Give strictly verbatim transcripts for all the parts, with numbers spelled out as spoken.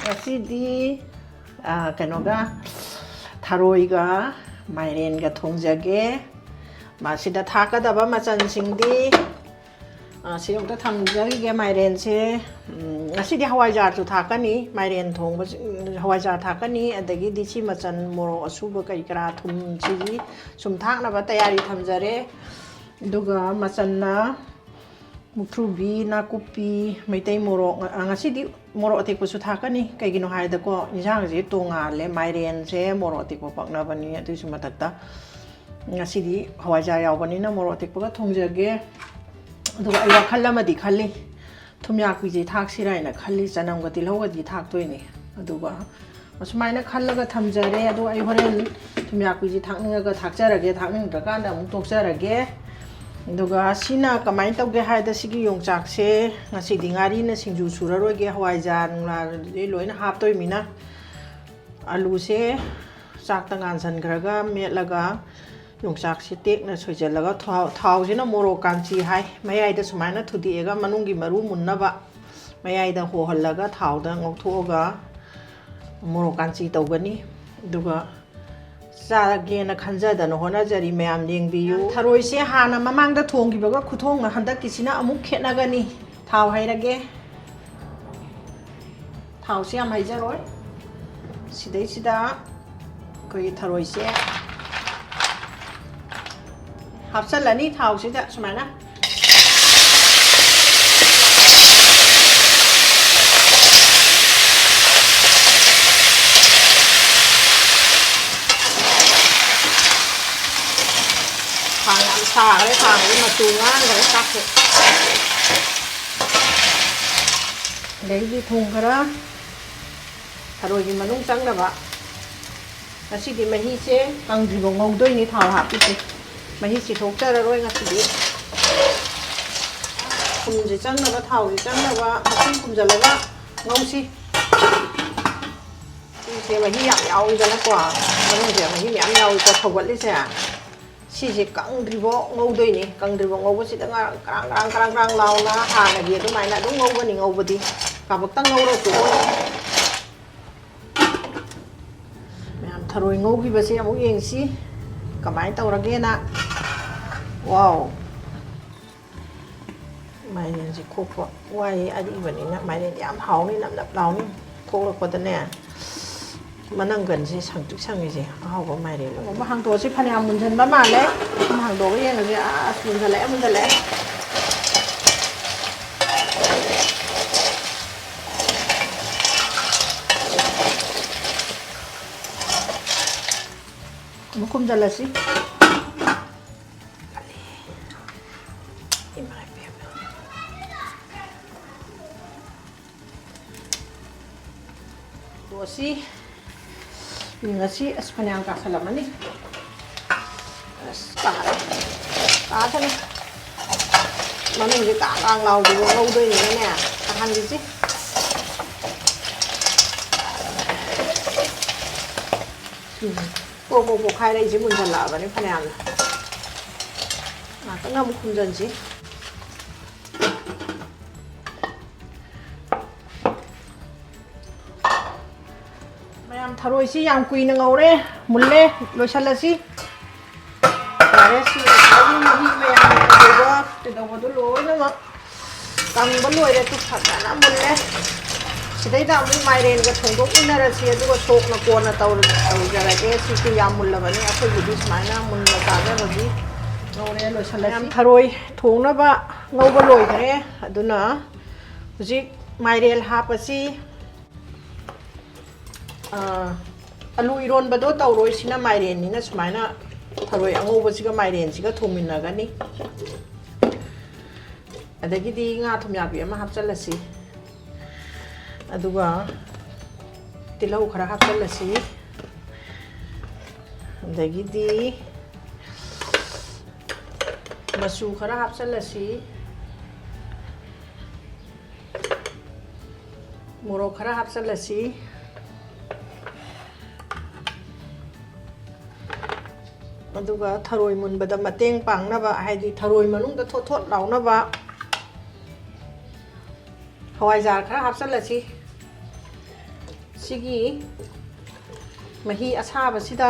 ꯉꯁꯤꯗꯤ, ꯑ, ꯀꯩꯅꯣꯒ, ꯊꯔꯣꯏꯒ ꯃꯥꯏꯔꯦꯟꯒ ꯊꯣꯡꯖꯒꯦ꯫ ꯃꯁꯤꯗ ꯊꯥꯛꯀꯗꯕ ꯃꯆꯜꯁꯤꯡꯗꯤ, ꯑ, ꯁꯤ ꯑꯃꯨꯛꯇ ꯊꯝꯖꯈꯤꯒꯦ꯫ ꯃꯥꯏꯔꯦꯟꯁꯦ, ꯎꯝ, ꯉꯁꯤꯗꯤ ꯍꯋꯥꯏꯖꯥꯔꯁꯨ ꯊꯥꯛꯀꯅꯤ꯫ ꯃꯥꯏꯔꯦꯟ ꯊꯣꯡꯕꯁꯤ, ꯎꯝ, ꯍꯋꯥꯏꯖꯥꯔ ꯊꯥꯛꯀꯅꯤ, ꯑꯗꯒꯤꯗꯤ ꯁꯤ ꯃꯆꯜ, ꯃꯣꯔꯣꯛ ꯑꯁꯨꯕ ꯀꯔꯤ ꯀꯔꯥ, ꯊꯨꯝꯁꯤꯒꯤ ꯁꯨꯝ ꯊꯥꯛꯅꯕ ꯇꯌꯥꯔꯤ ꯊꯝꯖꯔꯦ꯫ ꯑꯗꯨꯒ ꯃꯆꯜꯅ ꯃꯨꯛꯊ꯭ꯔꯨꯕꯤ, ꯅꯥꯀꯨꯞꯄꯤ, ꯃꯩꯇꯩ ꯃꯣꯔꯣꯛ, ꯉ-, ꯉꯁꯤꯗꯤ ꯃꯣꯔꯣꯛ ꯑꯇꯦꯛꯄꯁꯨ ꯊꯥꯛꯀꯅꯤ꯫ ꯀꯩꯒꯤꯅꯣ ꯍꯥꯏꯗꯀꯣ, ꯏꯟꯁꯥꯡꯁꯦ ꯇꯣꯡꯉꯥꯜꯂꯦ꯫ ꯃꯥꯏꯔꯦꯟꯁꯦ ꯃꯣꯔꯣꯛ ꯑꯇꯦꯛꯄ ꯄꯛꯅꯕꯅꯤ꯫ ꯑꯗꯨꯒꯤꯁꯨ ꯃꯊꯛꯇ ꯉꯁꯤꯗꯤ ꯍꯋꯥꯏꯖꯥꯔ ꯌꯥꯎꯕꯅꯤꯅ ꯃꯣꯔꯣꯛ ꯑꯇꯦꯛꯄꯒ ꯊꯣꯡꯖꯒꯦ꯫ ꯑꯗꯨꯒ ꯑꯩ ꯋꯥꯈꯜ ꯑꯃꯗꯤ ꯈꯜꯂꯤ, ꯊꯨꯝꯌꯥꯛꯄꯤꯁꯦ ꯊꯥꯛꯁꯤꯔꯥ ꯍꯥꯏꯅ ꯈꯜꯂꯤ꯫ ꯆꯅꯝꯒ ꯇꯤꯜꯍꯧꯒꯗꯤ ꯊꯥꯛꯇꯣꯏꯅꯦ꯫ ꯑꯗꯨꯒ ꯑꯁꯨꯃꯥꯏꯅ ꯈꯜꯂꯒ ꯊꯝꯖꯔꯦ꯫ ꯑꯗꯣ ꯑꯩ ꯍꯣꯔꯦꯟ ꯊꯨꯝꯌꯥꯛꯄꯤꯁꯦ ꯊꯥꯛꯅꯤꯡꯉꯒ ꯊꯥꯛꯆꯔꯒꯦ, ꯊꯥꯛꯅꯤꯡꯗ꯭ꯔꯀꯥꯟꯗ ꯑꯃꯨꯛ ꯇꯣꯛꯆꯔꯒꯦ꯫ ꯑꯗꯨꯒ ꯁꯤꯅ ꯀꯃꯥꯏꯅ ꯇꯧꯒꯦ ꯍꯥꯏꯗ, ꯁꯤꯒꯤ ꯌꯣꯡꯆꯥꯛꯁꯦ ꯉꯁꯤꯗꯤ ꯉꯥꯔꯤꯅ ꯁꯤꯡꯖꯨ ꯁꯨꯔꯔꯣꯏꯒꯦ, ꯍꯋꯥꯏꯖꯥꯔ ꯅꯨꯡꯂꯥꯔꯗꯨꯗꯤ ꯂꯣꯏꯅ ꯍꯥꯞꯇꯣꯏꯃꯤꯅ, ꯑꯂꯨꯁꯦ ꯆꯥꯛꯇ ꯉꯥꯟꯁꯟꯈ꯭ꯔꯒ ꯃꯦꯠꯂꯒ, ꯌꯣꯡꯆꯥꯛꯁꯤ ꯇꯦꯛꯅ ꯁꯣꯏꯖꯜꯂꯒ, ꯊꯥꯎ, ꯊꯥꯎꯁꯤꯅ ꯃꯣꯔꯣꯛ ꯀꯥꯟꯆꯤ ꯍꯥꯏ, ꯃꯌꯥꯏꯗ ꯁꯨꯃꯥꯏꯅ ꯊꯨꯗꯦꯛꯑꯒ ꯃꯅꯨꯡꯒꯤ ꯃꯔꯨ ꯃꯨꯟꯅꯕ ꯃꯌꯥꯏꯗ ꯍꯣꯍꯜꯂꯒ ꯊꯥꯎꯗ ꯉꯧꯊꯣꯛꯑꯒ ꯃꯣꯔꯣꯛ ꯀꯥꯟꯆꯤ ꯇꯧꯒꯅꯤ꯫ ꯑꯗꯨꯒ ꯆꯥꯒꯦꯅ ꯈꯟꯖꯗꯅ ꯍꯣꯠꯅꯖꯔꯤ꯫ ꯃꯌꯥꯝ ꯌꯦꯡꯕꯤꯌꯨ꯫ ꯊꯔꯣꯏꯁꯦ ꯍꯥꯟꯅ ꯃꯃꯥꯡꯗ ꯊꯣꯡꯈꯤꯕꯒ ꯈꯨꯊꯣꯡꯒ ꯍꯟꯗꯛꯀꯤꯁꯤꯅ ꯑꯃꯨꯛ ꯈꯦꯠꯅꯒꯅꯤ꯫ ꯊꯥꯎ ꯍꯩꯔꯒꯦ꯫ ꯊꯥꯎꯁꯦ ꯌꯥꯝ ꯍꯩꯖꯔꯣꯏ꯫ ꯁꯤꯗꯩꯁꯤꯗ ꯑꯩꯈꯣꯏꯒꯤ ꯊꯔꯣꯏꯁꯦ ꯍꯥꯞꯆꯤꯜꯂꯅꯤ ꯊꯥꯎꯁꯤꯗ ꯁꯨꯃꯥꯏꯅ꯫ ꯈꯥꯡ ꯌꯥꯝ ꯁꯥꯈ꯭ꯔꯦ, ꯈꯥꯡꯁꯦ ꯃꯆꯨ ꯉꯥꯡꯈ꯭ꯔꯦ ꯆꯥꯛꯁꯦ꯫ ꯑꯗꯩꯗꯤ ꯊꯨꯝ ꯈꯔ, ꯊꯔꯣꯏꯒꯤ ꯃꯅꯨꯡ ꯆꯪꯅꯕ꯫ ꯉꯁꯤꯗꯤ ꯃꯍꯤꯁꯦ ꯀꯪꯗ꯭ꯔꯤꯐꯥꯎ ꯉꯧꯗꯣꯏꯅꯤ ꯊꯥꯎ ꯍꯥꯞꯄꯤꯁꯦ꯫ ꯃꯍꯤ ꯆꯤꯊꯣꯛꯆꯔꯔꯣꯏ ꯉꯁꯤꯗꯤ꯫ ꯊꯨꯝꯁꯦ ꯆꯪꯅꯕ, ꯊꯥꯎꯁꯦ ꯆꯪꯅꯕ ꯃꯈꯨꯝ ꯈꯨꯝꯖꯤꯜꯂꯒ ꯉꯧꯁꯤ꯫ ꯁꯤꯁꯦ ꯃꯍꯤ ꯌꯥꯝ ꯌꯥꯎꯋꯤꯗꯅꯀꯣ, ꯃꯅꯨꯡꯁꯦ ꯃꯍꯤ ꯃꯌꯥꯝ ꯌꯥꯎꯋꯤꯀꯣ ꯁꯧꯒꯠꯂꯤꯁꯦ꯫ ꯁꯤꯁꯦ ꯀꯪꯗ꯭ꯔꯤꯕꯣ ꯉꯧꯗꯣꯏꯅꯤ꯫ ꯀꯪꯗ꯭ꯔꯤꯕꯣ ꯉꯧꯕꯁꯤꯗ ꯉꯥ ꯀ꯭ꯔꯥꯡ ꯀ꯭ꯔꯥꯡ ꯀ꯭ꯔꯥꯡ ꯀ꯭ꯔꯥꯡ ꯂꯥꯎꯅ ꯍꯥꯟꯅꯒꯤ ꯑꯗꯨꯃꯥꯏꯅ ꯑꯗꯨꯝ ꯉꯧꯒꯅꯤ꯫ ꯉꯧꯕꯗꯤ ꯀꯥꯕꯛꯇꯪ ꯉꯧꯔꯁꯨ ꯊꯔꯣꯏ ꯉꯧꯈꯤꯕꯁꯦ ꯑꯃꯨꯛ ꯌꯦꯡꯁꯤ ꯀꯃꯥꯏꯅ ꯇꯧꯔꯒꯦꯅ꯫ ꯋꯥꯎ! ꯃꯥꯏꯔꯦꯟꯁꯦ ꯈꯣꯛꯄ ꯋꯥꯏꯌꯦ, ꯑꯔꯤꯕꯅꯤꯅ꯫ ꯃꯥꯏꯔꯦꯟ ꯌꯥꯝ ꯍꯥꯎꯅꯤ, ꯅꯞ ꯅꯞ ꯂꯥꯎꯅꯤ꯫ ꯈꯣꯛꯂꯛꯄꯗꯅꯦ, ꯃꯅꯪꯒꯟꯁꯦ ꯁꯪꯇ꯭ꯔꯤꯛ ꯁꯪꯉꯤꯁꯦ꯫ ꯑꯍꯥꯎꯕ ꯃꯥꯏꯔꯦꯟ ꯑꯃ ꯍꯥꯡꯗꯣꯛꯑꯁꯤ꯫ ꯐꯅꯌꯥꯝ ꯃꯨꯟꯁꯤꯟꯕ ꯃꯥꯜꯂꯦ꯫ ꯑꯃ ꯍꯥꯡꯗꯣꯛꯑꯒ ꯌꯦꯡꯉꯁꯦ꯫ ꯑꯁ, ꯃꯨꯟꯁꯤꯜꯂꯛꯑꯦ, ꯃꯨꯟꯁꯤꯜꯂꯛꯑꯦ꯫ ꯑꯃꯨꯛ ꯈꯨꯝꯖꯤꯜꯂꯁꯤ꯫ ꯏꯃꯥ ꯏꯕꯦꯝꯃ꯫ ꯂꯣꯁꯤ ꯉꯁꯤ ꯑꯁ ꯐꯅꯌꯥꯝ ꯀꯥꯁꯜꯂꯝꯃꯅꯤ꯫ ꯑꯁ ꯀꯥꯔꯦ꯫ ꯀꯥꯁꯅꯨ꯫ ꯃꯅꯨꯡꯁꯦ ꯀꯥꯡ ꯀꯥꯡ ꯂꯥꯎꯗ꯭ꯔꯤꯕ ꯉꯧꯗꯣꯏꯅꯤꯅꯅꯦ꯫ ꯀꯥꯍꯟꯈꯤꯁꯤ꯫ ꯎꯝ꯫ ꯄ꯭ꯔꯣꯛ ꯄ꯭ꯔꯣꯛ ꯄꯣꯛꯈꯥꯏꯔꯛꯏꯁꯦ ꯃꯨꯟꯖꯜꯂꯛꯑꯕꯅꯤ ꯐꯅꯌꯥꯝꯅ꯫ ꯉꯥꯛꯇꯪ ꯑꯃꯨꯛ ꯈꯨꯝꯖꯟꯁꯤ꯫ ꯃꯌꯥꯝ, ꯊꯔꯣꯏꯁꯤ ꯌꯥꯝ ꯀꯨꯏꯅ ꯉꯧꯔꯦ, ꯃꯨꯜꯂꯦ, ꯂꯣꯏꯁꯜꯂꯁꯤ꯫ ꯌꯥꯔꯦ, ꯁꯤ ꯉꯁꯥꯏꯒꯤ ꯃꯍꯤ ꯃꯌꯥꯝ ꯀꯩꯗꯧꯕ, ꯀꯩꯗꯧꯕꯗꯣ ꯂꯣꯏꯅꯃꯛ ꯀꯪꯕ ꯂꯣꯏꯔꯦ, ꯇꯨ ꯐꯖꯅ ꯃꯨꯜꯂꯦ꯫ ꯁꯤꯗꯩꯗ ꯑꯃꯨꯛ ꯃꯥꯏꯔꯦꯟꯒ ꯊꯣꯡꯗꯣꯛꯃꯤꯟꯅꯔꯁꯤ, ꯑꯗꯨꯒ ꯁꯣꯛꯅ ꯀꯣꯟꯅ ꯇꯧꯔ-, ꯇꯧꯖꯔꯒꯦ꯫ ꯁꯤꯁꯨ ꯌꯥꯝ ꯃꯨꯜꯂꯕꯅꯤ, ꯑꯩꯈꯣꯏꯒꯤꯗꯤ ꯁꯨꯃꯥꯏꯅ ꯃꯨꯟꯅ ꯆꯥꯖꯕꯒꯤ ꯉꯧꯔꯦ, ꯂꯣꯏꯁꯜꯂꯁꯤ꯫ ꯃꯌꯥꯝ, ꯊꯔꯣꯏ ꯊꯣꯡꯅꯕ ꯉꯧꯕ ꯂꯣꯏꯈ꯭ꯔꯦ, ꯑꯗꯨꯅ ꯍꯧꯖꯤꯛ ꯃꯥꯏꯔꯦꯟ ꯍꯥꯞꯄꯁꯤ꯫ ꯑꯥ, ꯑꯂꯨ ꯏꯔꯣꯟꯕꯗꯣ ꯇꯧꯔꯣꯏ, ꯁꯤꯅ ꯃꯥꯏꯔꯦꯟꯅꯤꯅ ꯁꯨꯃꯥꯏꯅ ꯊꯔꯣꯏ ꯑꯉꯧꯕꯁꯤꯒ ꯃꯥꯏꯔꯦꯟꯁꯤꯒ ꯊꯣꯡꯃꯤꯟꯅꯒꯅꯤ꯫ ꯑꯗꯒꯤꯗꯤ ꯉꯥ ꯊꯨꯝꯌꯥꯛꯄꯤ ꯑꯃ ꯍꯥꯞꯆꯜꯂꯁꯤ, ꯑꯗꯨꯒ ꯇꯤꯜꯍꯧ ꯈꯔ ꯍꯥꯞꯆꯜꯂꯁꯤ, ꯑꯗꯒꯤꯗꯤ ꯃꯆꯨ ꯈꯔ ꯍꯥꯞꯆꯜꯂꯁꯤ꯫ ꯃꯣꯔꯣꯛ ꯈꯔ ꯍꯥꯞꯆꯜꯂꯁꯤ꯫ ꯑꯗꯨꯒ ꯊꯔꯣꯏ ꯃꯨꯟꯕꯗ ꯃꯇꯦꯡ ꯄꯥꯡꯅꯕ, ꯍꯥꯏꯗꯤ ꯊꯔꯣꯏ ꯃꯅꯨꯡꯗ ꯊꯣꯠ ꯊꯣꯠ ꯂꯥꯎꯅꯕ, ꯍꯋꯥꯏꯖꯥꯔ ꯈꯔ ꯍꯥꯞꯆꯜꯂꯁꯤ꯫ ꯁꯤꯒꯤ ꯃꯍꯤ ꯑꯁꯥꯕꯁꯤꯗ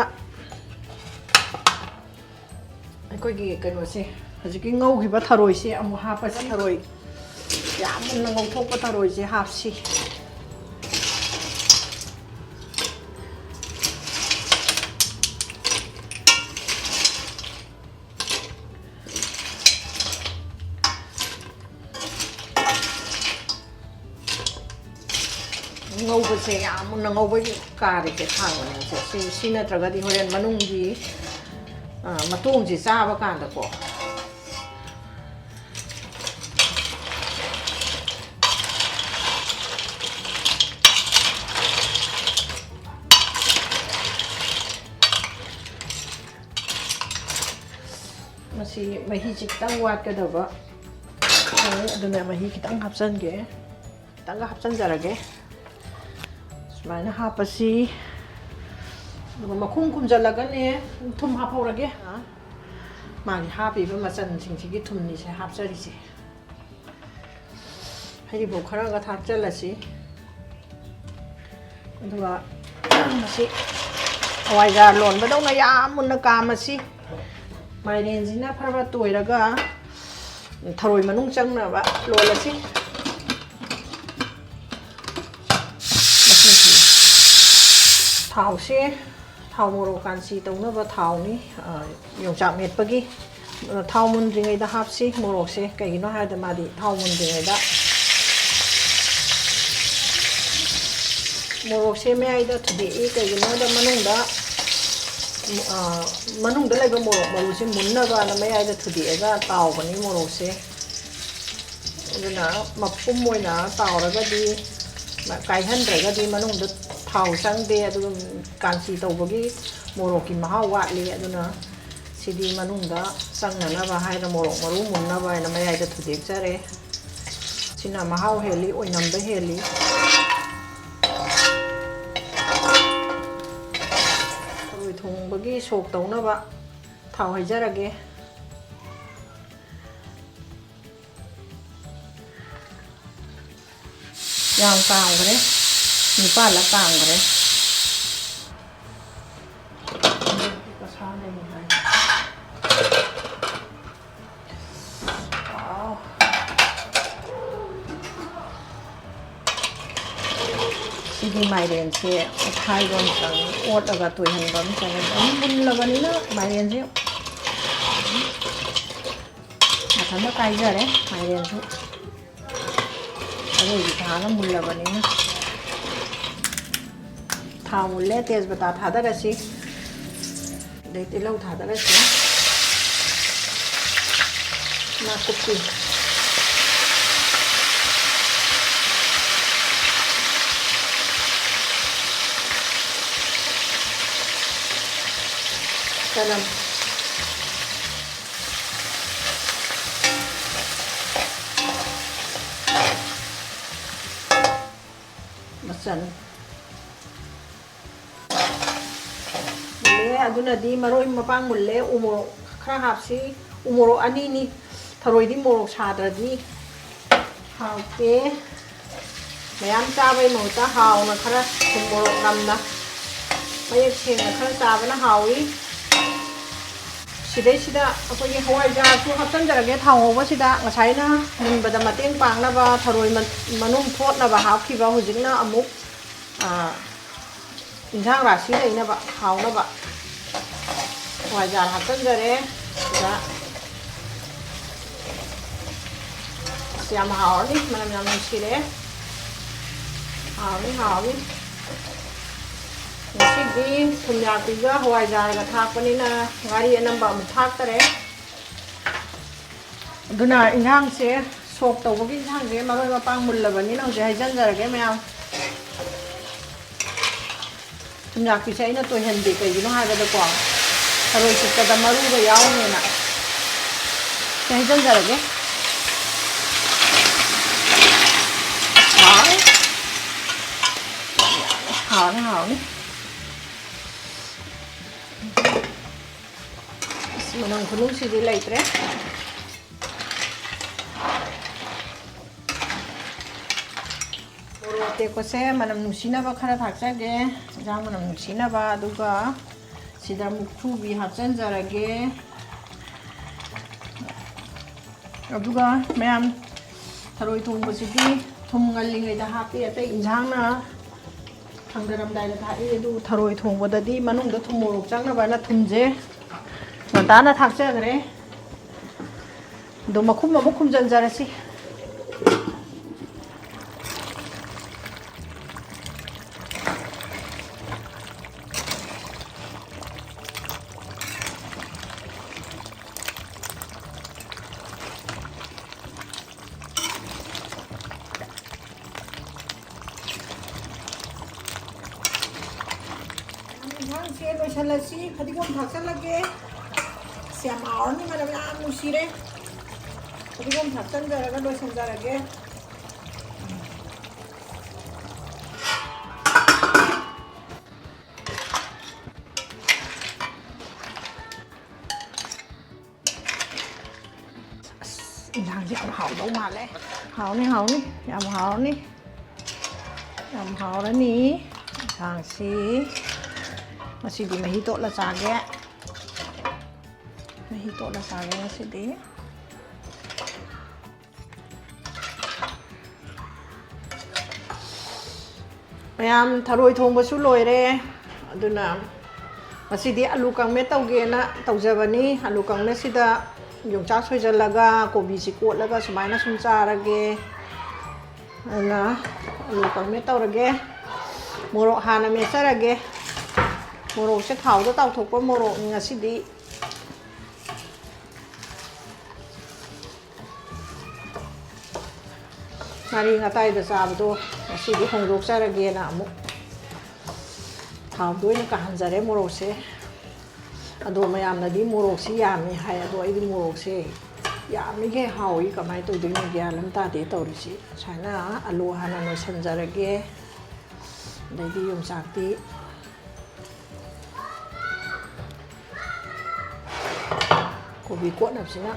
ꯑꯩꯈꯣꯏꯒꯤ ꯀꯩꯅꯣꯁꯦ, ꯍꯧꯖꯤꯛꯀꯤ ꯉꯧꯈꯤꯕ ꯊꯔꯣꯏꯁꯦ ꯑꯃꯨꯛ ꯍꯥꯞꯄꯁꯤ꯫ ꯊꯔꯣꯏ ꯌꯥꯝ ꯃꯨꯟꯅ ꯉꯧꯊꯣꯛꯄ ꯊꯔꯣꯏꯁꯦ ꯍꯥꯞꯁꯤ꯫ ꯉꯧꯕꯁꯦ ꯌꯥꯝ ꯃꯨꯟꯅ ꯉꯧꯕꯒꯤ ꯀꯥꯔꯤꯁꯦ ꯊꯥꯡ ꯃꯅꯤꯡꯁꯦ꯫ ꯁꯤ, ꯁꯤ ꯅꯠꯇ꯭ꯔꯒꯗꯤ ꯍꯣꯔꯦꯟ ꯃꯅꯨꯡꯒꯤ, ꯑ, ꯃꯇꯣꯡꯁꯦ ꯆꯥꯕ ꯀꯥꯟꯗꯀꯣ, ꯃꯁꯤ ꯃꯍꯤꯁꯤ ꯈꯤꯇꯪ ꯋꯥꯠꯀꯗꯕ꯫ ꯍꯣꯏ, ꯑꯗꯨꯅ ꯃꯍꯤ ꯈꯤꯇꯪ ꯍꯥꯞꯆꯤꯟꯒꯦ꯫ ꯈꯤꯇꯪꯒ ꯍꯥꯞꯆꯤꯟꯖꯔꯒꯦ꯫ ꯁꯨꯃꯥꯏꯅ ꯍꯥꯞꯄꯁꯤ꯫ ꯑꯗꯨꯒ ꯃꯈꯨꯝ ꯈꯨꯝꯖꯤꯜꯂꯒꯅꯦ, ꯊꯨꯝ ꯍꯥꯞꯍꯧꯔꯒꯦ꯫ ꯃꯥꯒꯤ ꯍꯥꯞꯄꯤꯕ ꯃꯆꯜꯁꯤꯡꯁꯤꯒꯤ ꯊꯨꯝꯅꯤꯁꯦ ꯍꯥꯞꯆꯔꯤꯁꯦ꯫ ꯍꯔꯤꯕꯣꯞ ꯈꯔꯒ ꯊꯥꯛꯆꯜꯂꯁꯤ꯫ ꯑꯗꯨꯒ ꯃꯁꯤ ꯍꯋꯥꯏꯖꯥꯔ ꯂꯣꯟꯕꯗꯧꯅ ꯌꯥꯝ ꯃꯨꯟꯅ ꯀꯥꯝꯃꯁꯤ꯫ ꯃꯥꯏꯔꯦꯟꯁꯤꯅ ꯐꯔ ꯐꯔ ꯇꯣꯏꯔꯒ ꯊꯔꯣꯏ ꯃꯅꯨꯡ ꯆꯪꯅꯕ ꯂꯣꯜꯂꯁꯤ꯫ ꯃꯁꯤꯁꯤ ꯊꯥꯎꯁꯦ, ꯊꯥꯎ ꯃꯣꯔꯣꯛ ꯀꯥꯟꯆꯤ ꯇꯧꯅꯕ ꯊꯥꯎꯅꯤ, ꯑ, ꯌꯣꯡꯆꯥꯛ ꯃꯦꯠꯄꯒꯤ꯫ ꯑ, ꯊꯥꯎ ꯃꯨꯟꯗ꯭ꯔꯤꯉꯩꯗ ꯍꯥꯞꯁꯤ ꯃꯣꯔꯣꯛꯁꯦ, ꯀꯩꯒꯤꯅꯣ ꯍꯥꯏꯔꯗꯤ ꯃꯥꯗꯤ ꯊꯥꯎ ꯃꯨꯟꯗ꯭ꯔꯤꯉꯩꯗ ꯃꯣꯔꯣꯛꯁꯦ ꯃꯌꯥꯏꯗ ꯊꯨꯗꯦꯛꯏ꯫ ꯀꯩꯒꯤꯅꯣ ꯍꯥꯏꯕꯗ ꯃꯅꯨꯡꯗ, ꯑ, ꯃꯅꯨꯡꯗ ꯂꯩꯕ ꯃꯣꯔꯣꯛ ꯃꯔꯨꯁꯦ ꯃꯨꯟꯅꯕꯅ ꯃꯌꯥꯏꯗ ꯊꯨꯗꯦꯛꯑꯒ ꯇꯥꯎꯕꯅꯤ ꯃꯣꯔꯣꯛꯁꯦ꯫ ꯑꯗꯨꯅ ꯃꯄꯨꯝ ꯑꯣꯏꯅ ꯇꯥꯎꯔꯒꯗꯤ, ꯀꯥꯏꯍꯟꯗ꯭ꯔꯒꯗꯤ ꯃꯅꯨꯡꯗ ꯊꯥꯎ ꯆꯪꯗꯦ, ꯑꯗꯨꯒ ꯀꯥꯟꯆꯤ ꯇꯧꯕꯒꯤ ꯃꯣꯔꯣꯛꯀꯤ ꯃꯍꯥꯎ ꯋꯥꯠꯂꯤ꯫ ꯑꯗꯨꯅ ꯁꯤꯗꯤ ꯃꯅꯨꯡꯗ ꯆꯪꯅꯅꯕ ꯍꯥꯏꯅ ꯃꯣꯔꯣꯛ ꯃꯔꯨ ꯃꯨꯟꯅꯕ ꯍꯥꯏꯅ ꯃꯌꯥꯏꯗ ꯊꯨꯗꯦꯛꯆꯔꯦ꯫ ꯁꯤꯅ ꯃꯍꯥꯎ ꯍꯦꯜꯂꯤ, ꯑꯣꯏꯅꯝꯕ ꯍꯦꯜꯂꯤ꯫ ꯊꯔꯣꯏ ꯊꯣꯡꯕꯒꯤ ꯁꯣꯛ ꯇꯧꯅꯕ ꯊꯥꯎ ꯍꯩꯖꯔꯒꯦ꯫ ꯌꯥꯝ ꯀꯥꯝꯈ꯭ꯔꯦ, ꯅꯤꯄꯥꯜꯂꯛ ꯀꯥꯝꯈ꯭ꯔꯦ꯫ ꯁꯤꯗꯤ ꯃꯥꯏꯔꯦꯟꯁꯦ ꯑꯣꯠꯈꯥꯏꯕ ꯑꯃ ꯆꯪꯉꯤ, ꯑꯣꯠꯂꯒ ꯇꯣꯏꯍꯟꯕ ꯑꯃ ꯆꯪꯉꯤ꯫ ꯑꯗꯨꯝ ꯃꯨꯜꯂꯕꯅꯤꯅ ꯃꯥꯏꯔꯦꯟꯁꯦ ꯃꯊꯟꯇ ꯀꯥꯏꯖꯔꯦ꯫ ꯃꯥꯏꯔꯦꯟꯁꯨ ꯑꯔꯣꯏꯕꯤ ꯊꯥꯅ ꯃꯨꯜꯂꯕꯅꯤꯅ꯫ ꯊꯥꯎ ꯃꯨꯜꯂꯦ, ꯇꯦꯖꯄꯇꯥ ꯊꯥꯗꯔꯁꯤ꯫ ꯑꯗꯩ ꯇꯤꯜꯍꯧ ꯊꯥꯗꯔꯁꯤ꯫ ꯅꯥꯀꯨꯞꯄꯤ꯫ ꯆꯅꯝ꯫ ꯃꯆꯜ꯫ ꯃꯨꯜꯂꯦ꯫ ꯑꯗꯨꯅꯗꯤ ꯃꯔꯣꯏ ꯃꯄꯥꯡ ꯃꯨꯜꯂꯦ꯫ ꯎ ꯃꯣꯔꯣꯛ ꯈꯔ ꯍꯥꯞꯁꯤ꯫ ꯎ ꯃꯣꯔꯣꯛ ꯑꯅꯤꯅꯤ꯫ ꯊꯔꯣꯏꯗꯤ ꯃꯣꯔꯣꯛ ꯁꯥꯗ꯭ꯔꯗꯤ ꯍꯥꯎꯇꯦ꯫ ꯃꯌꯥꯝ ꯆꯥꯕꯩ ꯃꯍꯨꯠꯇ ꯍꯥꯎꯅ ꯈꯔ ꯊꯨꯝ ꯃꯣꯔꯣꯛ ꯅꯝꯅ ꯃꯌꯦꯛ ꯁꯦꯡꯅ ꯈꯔ ꯆꯥꯕꯅ ꯍꯥꯎꯏ꯫ ꯁꯤꯗꯩꯁꯤꯗ ꯑꯩꯈꯣꯏꯒꯤ ꯍꯋꯥꯏꯖꯥꯔꯁꯨ ꯍꯥꯞꯆꯤꯟꯖꯔꯒꯦ ꯊꯥꯎ ꯉꯧꯕꯁꯤꯗ꯫ ꯉꯁꯥꯏꯅ ꯃꯨꯟꯕꯗ ꯃꯇꯦꯡ ꯄꯥꯡꯅꯕ ꯊꯔꯣꯏ ꯃ-, ꯃꯅꯨꯡ ꯊꯣꯠꯅꯕ ꯍꯥꯞꯈꯤꯕ, ꯍꯧꯖꯤꯛꯅ ꯑꯃꯨꯛ, ꯑ, ꯏꯟꯁꯥꯡ ꯔꯥꯁꯤ ꯂꯩꯅꯕ, ꯍꯥꯎꯅꯕ ꯍꯋꯥꯏꯖꯥꯔ ꯍꯥꯞꯆꯤꯟꯖꯔꯦ꯫ ꯁꯤꯗ ꯑꯁ, ꯌꯥꯝ ꯍꯥꯎꯔꯅꯤ, ꯃꯅꯝ ꯌꯥꯝ ꯅꯨꯡꯁꯤꯔꯦ꯫ ꯍꯥꯎꯅꯤ, ꯍꯥꯎꯅꯤ꯫ ꯉꯁꯤꯗꯤ ꯊꯨꯝꯌꯥꯛꯄꯤꯒ ꯍꯋꯥꯏꯖꯥꯔꯒ ꯊꯥꯛꯄꯅꯤꯅ ꯉꯥꯔꯤ ꯑꯅꯝꯕ ꯑꯃꯨꯛ ꯊꯥꯛꯇꯔꯦ꯫ ꯑꯗꯨꯅ ꯏꯟꯁꯥꯡꯁꯦ, ꯁꯣꯛ ꯇꯧꯕꯒꯤ ꯏꯟꯁꯥꯡꯁꯦ ꯃꯔꯣꯏ ꯃꯄꯥꯡ ꯃꯨꯜꯂꯕꯅꯤꯅ ꯍꯧꯖꯤꯛ ꯍꯩꯖꯤꯟꯖꯔꯒꯦ ꯃꯌꯥꯝ꯫ ꯊꯨꯝꯌꯥꯛꯄꯤꯁꯦ ꯑꯩꯅ ꯇꯣꯏꯍꯟꯗꯦ, ꯀꯩꯒꯤꯅꯣ ꯍꯥꯏꯕꯗꯀꯣ, ꯊꯔꯣꯏ ꯆꯨꯞꯄꯗ ꯃꯔꯨꯒ ꯌꯥꯎꯅꯦꯅ꯫ ꯁꯤ ꯍꯩꯖꯤꯟꯖꯔꯒꯦ꯫ ꯍꯥꯎꯔꯦ꯫ ꯍꯥꯎꯔꯦ, ꯍꯥꯎꯔꯦ꯫ ꯑꯁ, ꯃꯅꯝ ꯈꯨꯅꯨꯡꯁꯤꯗꯤ ꯂꯩꯇ꯭ꯔꯦ꯫ ꯃꯣꯔꯣꯛ ꯑꯇꯦꯛꯄꯁꯦ ꯃꯅꯝ ꯅꯨꯡꯁꯤꯅꯕ ꯈꯔ ꯊꯥꯛꯆꯒꯦ, ꯏꯟꯖꯥꯡ ꯃꯅꯝ ꯅꯨꯡꯁꯤꯅꯕ꯫ ꯑꯗꯨꯒ ꯁꯤꯗ ꯃꯨꯛꯊ꯭ꯔꯨꯕꯤ ꯍꯥꯞꯆꯤꯟꯖꯔꯒꯦ꯫ ꯑꯗꯨꯒ ꯃꯌꯥꯝ, ꯊꯔꯣꯏ ꯊꯣꯡꯕꯁꯤꯗꯤ ꯊꯨꯝ ꯉꯜꯂꯤꯉꯩꯗ ꯍꯥꯞꯄꯤ, ꯑꯇꯩ ꯏꯟꯖꯥꯡꯅ ꯊꯥꯡꯗꯔꯝꯗꯥꯏꯗ ꯊꯥꯛꯏ꯫ ꯑꯗꯨ ꯊꯔꯣꯏ ꯊꯣꯡꯕꯗꯗꯤ ꯃꯅꯨꯡꯗ ꯊꯨꯝ ꯃꯣꯔꯣꯛ ꯆꯪꯅꯕꯅ ꯊꯨꯝꯁꯦ ꯉꯟꯇꯥꯅ ꯊꯥꯛꯆꯈ꯭ꯔꯦ꯫ ꯑꯗꯣ ꯃꯈꯨꯝ ꯑꯃꯨꯛ ꯈꯨꯝꯖꯤꯟꯖꯔꯁꯤ꯫ ꯌꯦꯟꯁꯥꯡꯁꯦ ꯂꯣꯏꯁꯤꯜꯂꯁꯤ꯫ ꯐꯗꯤꯒꯣꯝ ꯊꯥꯛꯆꯜꯂꯒꯦ꯫ ꯑꯁ, ꯌꯥꯝ ꯍꯥꯎꯔꯅꯤ, ꯃꯅꯝ ꯌꯥꯝ ꯅꯨꯡꯁꯤꯔꯦ꯫ ꯐꯗꯤꯒꯣꯝ ꯊꯥꯛꯆꯟꯖꯔꯒ ꯂꯣꯏꯁꯤꯟꯖꯔꯒꯦ꯫ ꯑꯁ, ꯏꯟꯁꯥꯡꯁꯦ ꯌꯥꯝ ꯍꯥꯎꯗꯧ ꯃꯥꯜꯂꯦ꯫ ꯍꯥꯎꯅꯤ, ꯍꯥꯎꯅꯤ, ꯌꯥꯝ ꯍꯥꯎꯔꯅꯤ, ꯌꯥꯝ ꯍꯥꯎꯔꯅꯤ꯫ ꯏꯟꯁꯥꯡꯁꯤ ꯉꯁꯤꯗꯤ ꯃꯍꯤ ꯇꯣꯠꯂ ꯆꯥꯒꯦ꯫ ꯃꯍꯤ ꯇꯣꯠꯂ ꯆꯥꯒꯦ ꯉꯁꯤꯗꯤ꯫ ꯃꯌꯥꯝ, ꯊꯔꯣꯏ ꯊꯣꯡꯕꯁꯨ ꯂꯣꯏꯔꯦ꯫ ꯑꯗꯨꯅ ꯉꯁꯤꯗꯤ ꯑꯂꯨ ꯀꯥꯡꯃꯦꯠ ꯇꯧꯒꯦꯅ ꯇꯧꯖꯕꯅꯤ꯫ ꯑꯂꯨ ꯀꯥꯡꯃꯦꯠꯁꯤꯗ ꯌꯣꯡꯆꯥꯛ ꯁꯣꯏꯖꯜꯂꯒ, ꯀꯣꯕꯤꯁꯤ ꯀꯣꯠꯂꯒ ꯁꯨꯃꯥꯏꯅ ꯁꯨꯝ ꯆꯥꯔꯒꯦ꯫ ꯑꯗꯨꯅ ꯑꯂꯨ ꯀꯥꯡꯃꯦꯠ ꯇꯧꯔꯒꯦ꯫ ꯃꯣꯔꯣꯛ ꯍꯥꯟꯅ ꯃꯦꯠꯆꯔꯒꯦ꯫ ꯃꯣꯔꯣꯛꯁꯦ ꯊꯥꯎꯗ ꯇꯥꯎꯊꯣꯛꯄ ꯃꯣꯔꯣꯛꯅꯤ ꯉꯁꯤꯗꯤ꯫ ꯉꯥꯔꯤ ꯉꯇꯥꯏꯗ ꯆꯥꯕꯗꯣ ꯉꯁꯤꯗꯤ ꯍꯣꯡꯗꯣꯛꯆꯔꯒꯦꯅ ꯑꯃꯨꯛ ꯊꯥꯎꯗ ꯑꯣꯏꯅ ꯀꯥꯍꯟꯖꯔꯦ ꯃꯣꯔꯣꯛꯁꯦ꯫ ꯑꯗꯣ ꯃꯌꯥꯝꯅꯗꯤ ꯃꯣꯔꯣꯛꯁꯤ ꯌꯥꯝꯃꯤ ꯍꯥꯏ, ꯑꯗꯣ ꯑꯩꯗꯤ ꯃꯣꯔꯣꯛꯁꯦ ꯌꯥꯝꯃꯤꯈꯩ ꯍꯥꯎꯏ꯫ ꯀꯃꯥꯏꯅ ꯇꯧꯗꯣꯏꯅꯣ ꯒ꯭ꯌꯥꯟ ꯑꯃ ꯇꯥꯗꯦ ꯇꯧꯔꯤꯁꯤ꯫ ꯁꯨꯃꯥꯏꯅ ꯑꯂꯨ ꯍꯥꯟꯅ ꯅꯣꯏꯁꯤꯟꯖꯔꯒꯦ, ꯑꯗꯩꯗꯤ ꯌꯣꯡꯆꯥꯛꯇꯤ ꯀꯣꯕꯤ ꯀꯣꯠꯅꯕꯁꯤꯅ꯫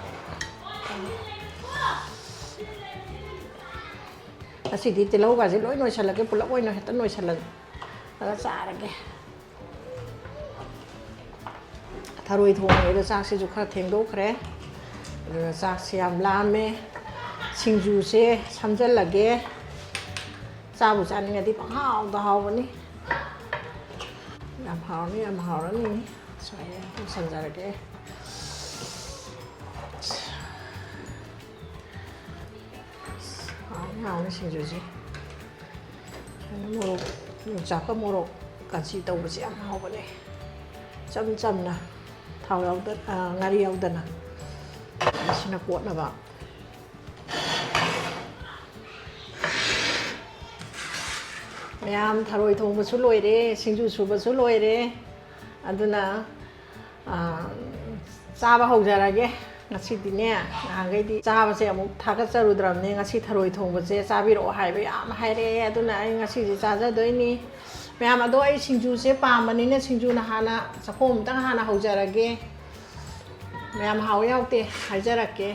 ꯉꯁꯤꯗꯤ ꯇꯤꯜꯍꯧꯒꯁꯦ ꯂꯣꯏ ꯅꯣꯏꯁꯜꯂꯒꯦ, ꯄꯨꯂꯞ ꯑꯣꯏꯅ ꯍꯦꯛꯇ ꯅꯣꯏꯁꯜꯂꯒ ꯆꯥꯔꯒꯦ꯫ ꯊꯔꯣꯏ ꯊꯣꯡꯉꯤꯉꯩꯗ ꯆꯥꯛꯁꯤꯁꯨ ꯈꯔ ꯊꯦꯡꯗꯣꯛꯈ꯭ꯔꯦ, ꯑꯗꯨꯅ ꯆꯥꯛꯁꯤ ꯌꯥꯝ ꯂꯥꯝꯃꯦ꯫ ꯁꯤꯡꯖꯨꯁꯦ ꯁꯝꯖꯜꯂꯒꯦ꯫ ꯆꯥꯕꯨ ꯆꯥꯅꯤꯡꯉꯗꯤ ꯄꯪꯍꯥꯎꯗ ꯍꯥꯎꯕꯅꯤ꯫ ꯌꯥꯝ ꯍꯥꯎꯔꯅꯤ, ꯌꯥꯝ ꯍꯥꯎꯔꯅꯤ꯫ ꯁꯨꯃꯥꯏꯅ ꯄꯨꯁꯟꯖꯔꯒꯦ꯫ ꯍꯥꯎꯅꯤ, ꯍꯥꯎꯅꯤ ꯁꯤꯡꯖꯨꯁꯦ꯫ ꯃꯣꯔꯣꯛ, ꯌꯣꯡꯆꯥꯛꯀ ꯃꯣꯔꯣꯛ ꯀꯥꯟꯆꯤ ꯇꯧꯕꯁꯦ ꯌꯥꯝ ꯍꯥꯎꯕꯅꯦ꯫ ꯏꯆꯝ ꯆꯝꯅ, ꯊꯥꯎ ꯌꯥꯎꯗ-, ꯑ, ꯉꯥꯔꯤ ꯌꯥꯎꯗꯅ꯫ ꯃꯁꯤꯅ ꯀꯣꯠꯅꯕ꯫ ꯃꯌꯥꯝ, ꯊꯔꯣꯏ ꯊꯣꯡꯕꯁꯨ ꯂꯣꯏꯔꯦ, ꯁꯤꯡꯖꯨ ꯁꯨꯕꯁꯨ ꯂꯣꯏꯔꯦ꯫ ꯑꯗꯨꯅ, ꯑ, ꯆꯥꯕ ꯍꯧꯖꯔꯒꯦ꯫ ꯉꯁꯤꯗꯤꯅꯦ, ꯅꯍꯥꯟꯈꯩꯗꯤ ꯆꯥꯕꯁꯦ ꯑꯃꯨꯛ ꯊꯥꯒꯠꯆꯔꯨꯗ꯭ꯔꯕꯅꯦ꯫ ꯉꯁꯤ ꯊꯔꯣꯏ ꯊꯣꯡꯕꯁꯦ ꯆꯥꯕꯤꯔꯛꯑꯣ ꯍꯥꯏꯕ ꯌꯥꯝ ꯍꯥꯏꯔꯛꯑꯦ꯫ ꯑꯗꯨꯅ ꯑꯩ ꯉꯁꯤꯁꯦ ꯆꯥꯖꯗꯣꯏꯅꯤ꯫ ꯃꯌꯥꯝ, ꯑꯗꯣ ꯑꯩ ꯁꯤꯡꯖꯨꯁꯦ ꯄꯥꯝꯕꯅꯤꯅ ꯁꯤꯡꯖꯨꯅ ꯍꯥꯟꯅ, ꯆꯥꯛꯈꯣꯝ ꯑꯝꯇꯪ ꯍꯥꯟꯅ ꯍꯧꯖꯔꯒꯦ꯫ ꯃꯌꯥꯝ, ꯍꯥꯎꯏ ꯍꯥꯎꯇꯦ ꯍꯥꯏꯖꯔꯛꯀꯦ꯫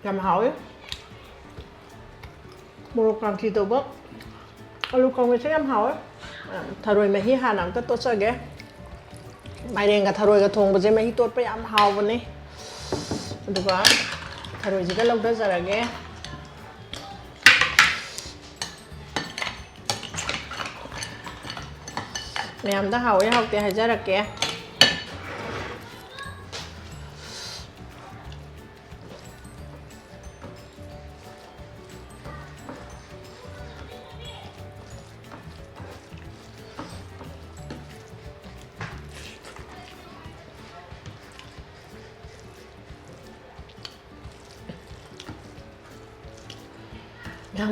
ꯌꯥꯝ ꯍꯥꯎꯋꯤ꯫ ꯃꯣꯔꯣꯛ ꯀꯥꯡꯈꯤ ꯇꯧꯕ ꯑꯂꯨ ꯀꯥꯡꯃꯦꯠꯁꯦ ꯌꯥꯝ ꯍꯥꯎꯋꯦ꯫ ꯊꯔꯣꯏ ꯃꯍꯤ ꯍꯥꯟꯅ ꯑꯝꯇ ꯇꯣꯠꯆꯒꯦ꯫ ꯃꯥꯏꯔꯦꯟꯒ ꯊꯔꯣꯏꯒ ꯊꯣꯡꯕꯁꯦ ꯃꯍꯤ ꯇꯣꯠꯄ ꯌꯥꯝ ꯍꯥꯎꯕꯅꯦ꯫ ꯑꯗꯨꯒ ꯊꯔꯣꯏꯁꯤꯒ ꯂꯧꯊꯖꯔꯒꯦ꯫ ꯃꯌꯥꯝꯗ ꯍꯥꯎꯋꯦ ꯍꯥꯎꯇꯦ ꯍꯥꯏꯖꯔꯛꯀꯦ꯫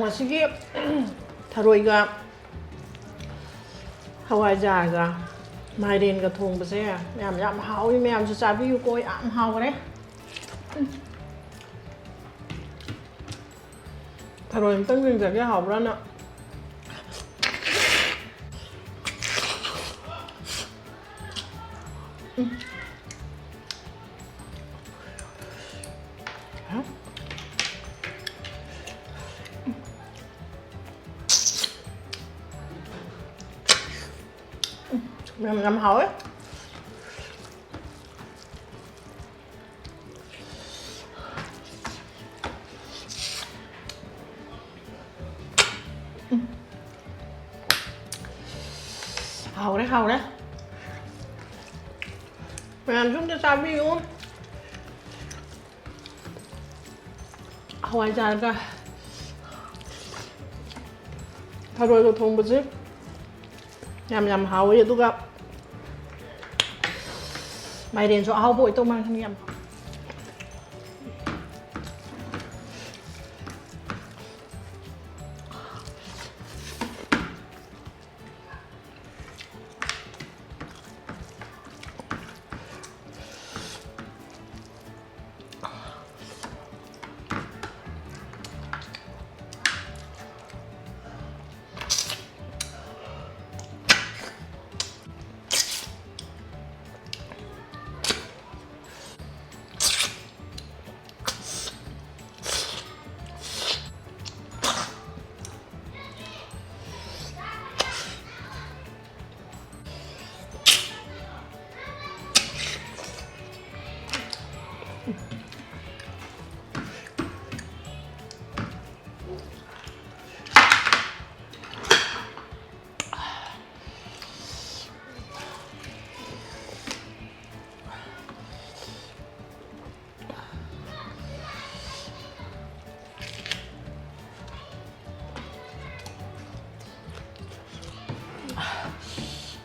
ꯉꯁꯤꯒꯤ ꯊꯔꯣꯏꯒ ꯍꯋꯥꯏꯖꯥꯔꯒ ꯃꯥꯏꯔꯦꯟꯒ ꯊꯣꯡꯕꯁꯦ ꯌꯥꯝ, ꯌꯥꯝ ꯍꯥꯎꯏ꯫ ꯃꯌꯥꯝꯁꯨ ꯆꯥꯕꯤꯌꯨꯀꯣ, ꯌꯥꯝ ꯍꯥꯎꯈ꯭ꯔꯦ꯫ ꯊꯔꯣꯏ ꯑꯝꯇꯪ ꯌꯦꯡꯖꯒꯦ, ꯍꯥꯎꯕ꯭ꯔꯥꯅ꯫ ꯎꯝ꯫ ꯍꯥ? ꯎꯝ꯫ ꯌꯥꯝ, ꯌꯥꯝ ꯍꯥꯎꯋꯦ꯫ ꯎꯝ꯫ ꯍꯥꯎꯔꯦ, ꯍꯥꯎꯔꯦ꯫ ꯃꯌꯥꯝꯁꯨ ꯑꯝꯇ ꯆꯥꯕꯤꯌꯨ꯫ ꯍꯋꯥꯏꯖꯥꯔꯒ ꯊꯔꯣꯏꯒ ꯊꯣꯡꯕꯁꯦ ꯌꯥꯝ ꯌꯥꯝ ꯍꯥꯎꯋꯤ꯫ ꯑꯗꯨꯒ ꯃꯥꯏꯔꯦꯟꯁꯨ ꯑꯍꯥꯎꯕ ꯑꯣꯏꯗꯧ ꯃꯥꯜꯂꯦ ꯌꯥꯝ꯫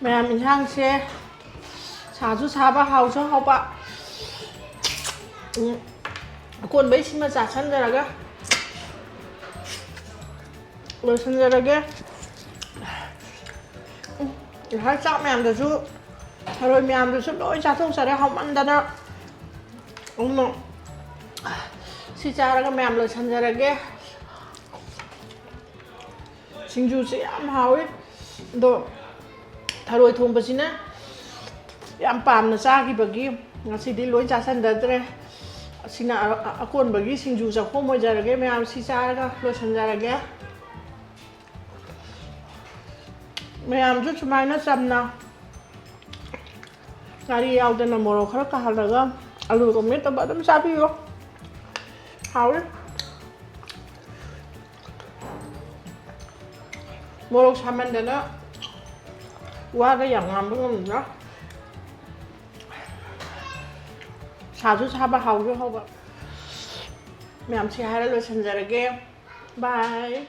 ꯃꯌꯥꯝ, ꯏꯟꯁꯥꯡꯁꯦ ꯁꯥꯁꯨ ꯁꯥꯕ, ꯍꯥꯎꯁꯨ ꯍꯥꯎꯕ꯫ ꯎꯝ, ꯑꯀꯣꯟꯕꯩ ꯁꯤꯃ ꯆꯥꯁꯟꯖꯔꯒ ꯂꯣꯏꯁꯟꯖꯔꯒꯦ꯫ ꯎꯝ, ꯉꯁꯥꯏ ꯆꯥꯛ ꯃꯌꯥꯝꯗꯨꯁꯨ, ꯊꯔꯣꯏ ꯃꯌꯥꯝꯗꯨꯁꯨ ꯂꯣꯏ ꯆꯥꯊꯣꯛꯆꯔꯦ ꯍꯥꯎꯃꯟꯗꯅ꯫ ꯑꯗꯨꯅ ꯁꯤ ꯆꯥꯔꯒ ꯃꯌꯥꯝ ꯂꯣꯏꯁꯟꯖꯔꯒꯦ꯫ ꯁꯤꯡꯖꯨꯁꯦ ꯌꯥꯝ ꯍꯥꯎꯋꯤ꯫ ꯑꯗꯣ ꯊꯔꯣꯏ ꯊꯣꯡꯕꯁꯤꯅ ꯌꯥꯝ ꯄꯥꯝꯅ ꯆꯥꯈꯤꯕꯒꯤ ꯉꯁꯤꯗꯤ ꯂꯣꯏ ꯆꯥꯁꯟꯗꯗ꯭ꯔꯦ꯫ ꯑꯁꯤꯅ ꯑ-, ꯑ-, ꯑꯀꯣꯟꯕꯒꯤ ꯁꯤꯡꯖꯨ ꯆꯥꯛꯈꯣꯝ ꯑꯣꯏꯖꯔꯒꯦ꯫ ꯃꯌꯥꯝ ꯁꯤ ꯆꯥꯔꯒ ꯂꯣꯏꯁꯟꯖꯔꯒꯦ꯫ ꯃꯌꯥꯝꯁꯨ ꯁꯨꯃꯥꯏꯅ ꯆꯝꯅ ꯉꯥꯔꯤ ꯌꯥꯎꯗꯅ ꯃꯣꯔꯣꯛ ꯈꯔ ꯀꯥꯍꯜꯂꯒ ꯑꯂꯨꯒ ꯃꯦꯠꯇꯕ ꯑꯗꯨꯝ ꯆꯥꯕꯤꯌꯣ꯫ ꯍꯥꯎꯋꯤ꯫ ꯃꯣꯔꯣꯛ ꯁꯥꯃꯟꯗꯅ ꯋꯥꯒ ꯌꯥꯝ ꯉꯥꯡꯕ ꯉꯝꯗ꯭ꯔꯦ꯫ ꯁꯥꯁꯨ ꯁꯥꯕ, ꯍꯥꯎꯁꯨ ꯍꯥꯎꯕ꯫ ꯃꯌꯥꯝ ꯁꯤ ꯍꯥꯏꯔ ꯂꯣꯏꯁꯤꯟꯖꯔꯒꯦ꯫ ꯕꯥꯏ꯫